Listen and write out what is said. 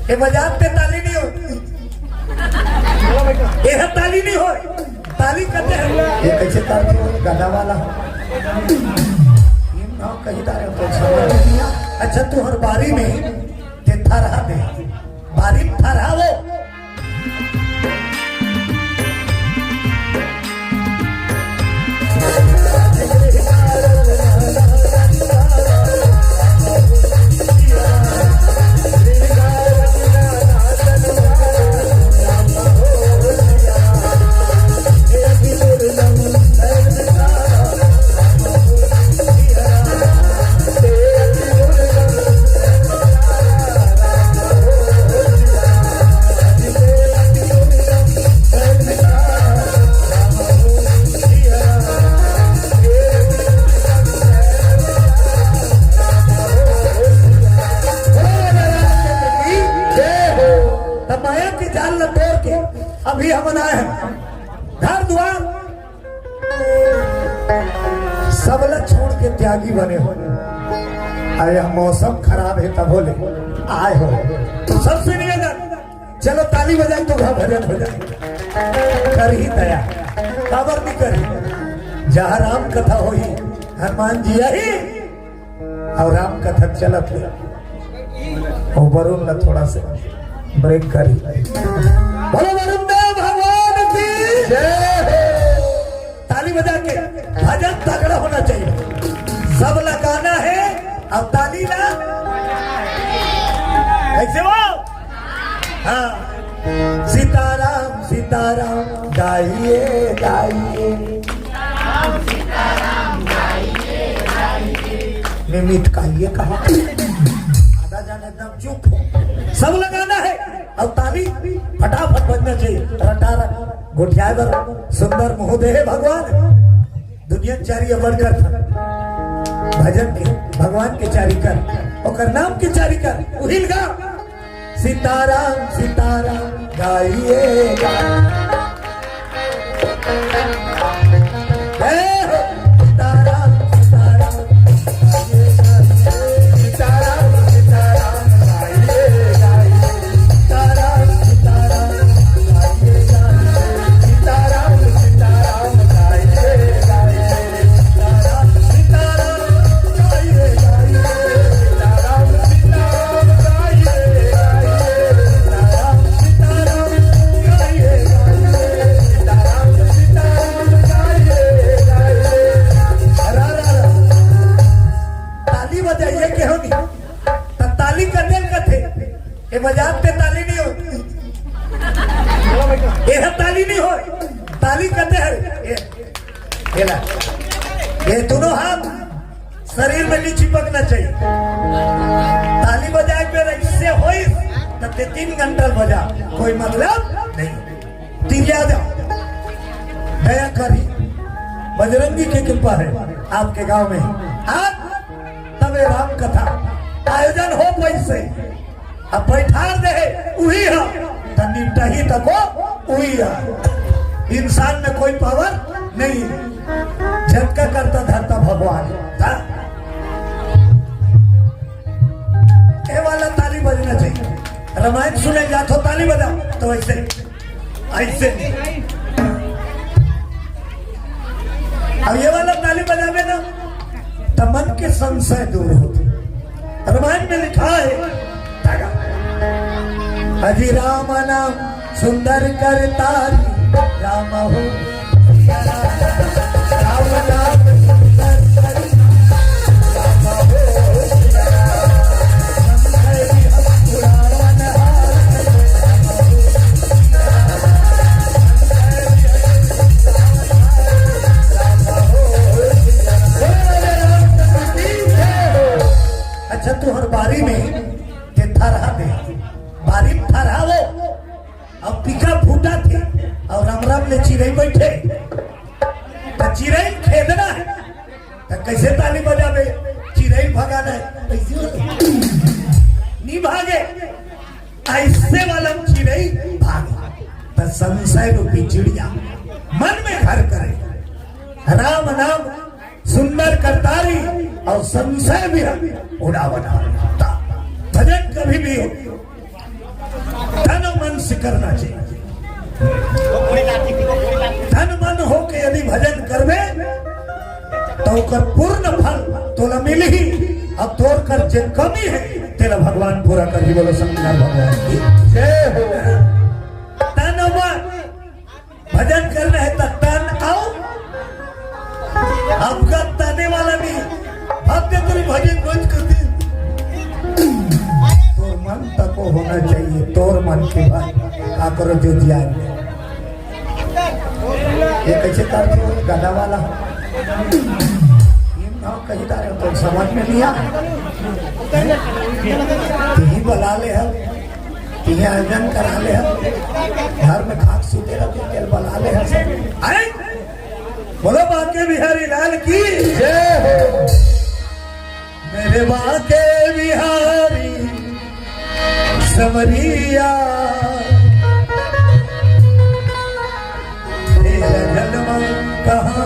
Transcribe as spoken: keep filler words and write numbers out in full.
ए बजात ते ताली नहीं हो, ए ह ताली नहीं हो, ताली कहते हैं। ये कैसे ताली हो? गाना वाला हो। ये ना कहीं तारे तो समझ नहीं आ। अच्छा, तू हर बारी में ते थरहा दे, बारी में थरहा वो। त माया के जाल ल तोड़ के अभी हमन आए हन घर दुआर, सब ल छोड़ के त्यागी बने हो। अरे, मौसम खराब हे तभो ले आए हो। तो सबसे निवेदन, चलो ताली बजाए तो घर भजन हो जाए। करही दया, काबर नहीं करही? जहाँ राम कथा होही, हनुमान जी आही। अउ राम कथा चलत हे, अउ वरुण ला थोड़ा से ब्रेक करी। बोलो वरुण देव भगवान की जय हो। ताली बजा के भजन तगड़ा होना चाहिए, सब लगाना है। अब ताली ना कैसे हो? हाँ, सीताराम सीताराम गाइए गाइए। निमित का ये कहा, आधा जन एकदम चुप हो। सब लगाना है। अब ताली फटाफट बजना चाहिए। रटारट गोठियाए बर सुंदर मुँह दे हे भगवान। दुनिया चारी अमर कर था भजन के, भगवान के चारी कर, ओकर नाम के चारी कर। उहिल गा सीताराम सीताराम गाइए गा। जय हो। सीताराम सीताराम गाइए गा। सीताराम सीताराम गाइए गाइए। सीताराम सीताराम गाइए गाइए। सीताराम सीताराम गाइए गाइए। ताली बजाइए के होनी, त ताली कते कथे? ए बजात ते ताली नहीं हो, ए ताली नहीं हो, ताली कते हरे? ए, एला, ये दोनों हाथ शरीर में नहीं चिपकना चाहिए। ताली बजाए पे ऐसे होई, तब ते तीन घंटा बजा, कोई मतलब नहीं। तिरिया जाओ, दया करी, बजरंगी की कृपा है आपके गांव में। आज तबे राम कथा आयोजन हो पैसे अब बैठार दे हे, उही ह, त निपटही तको उही ह। इंसान में कोई पावर नहीं है। झटका करता धरता भगवान। हाँ? ये वाला ताली बजना चाहिए। रामायण सुने जात हो, ताली बजाओ, तो ऐसे, ऐसे नहीं। अब ये वाला ताली बजावे ना, त मन के संशय दूर होथे। रामायण में लिखा है, अजी राम नाम सुंदर करतारी, राम हो सिया राम, राम नाम सुंदर करतारी, राम हो सिया राम। संशय विहग छुड़ावन हार, राम हो सिया राम। अच्छा, तुहर बारी में ते थरहा दे, बारी में थरहा वो, अब पीका फूटा थे, और राम राम ले चिरई बैठे, तो चिरई खेदना है, तो कैसे ताली बजावे? चिरई भगाना है, कैसे हो? नहीं भागे। ऐसे वाला चिरई भाग, त संशय रूपी चिड़िया मन में घर करे। राम नाम सुंदर करतारी और संशय भी उड़ावना। भजन कभी भी हो, करना चाहिए। तन मन होके यदि भजन करबे, तो ओकर पूर्ण फल तोला मिलही। अब तोर कर जे कमी है, तेला भगवान पूरा करही। बोलो शंकर भगवान की जय हो। तन मन भजन करना है, तो तन अउ आपका ताने वाला नहीं, भाग दे तेरी भजन रोज करते। तोर मन तको होना चाहिए, तोर मन के भाई। का करो जो जिया। ये कैसे कर दो गधा वाला? ये ना कहीं तारे तो समझ में नहीं आ। यही बुला ले हम, यही आयोजन करा ले हम, घर में खाक सूते रहते, तेल बुला ले हम सब। अरे बोलो बांके बिहारी लाल की जय हो। मेरे बांके बिहारी समरिया, तेरा जलवा कहाँ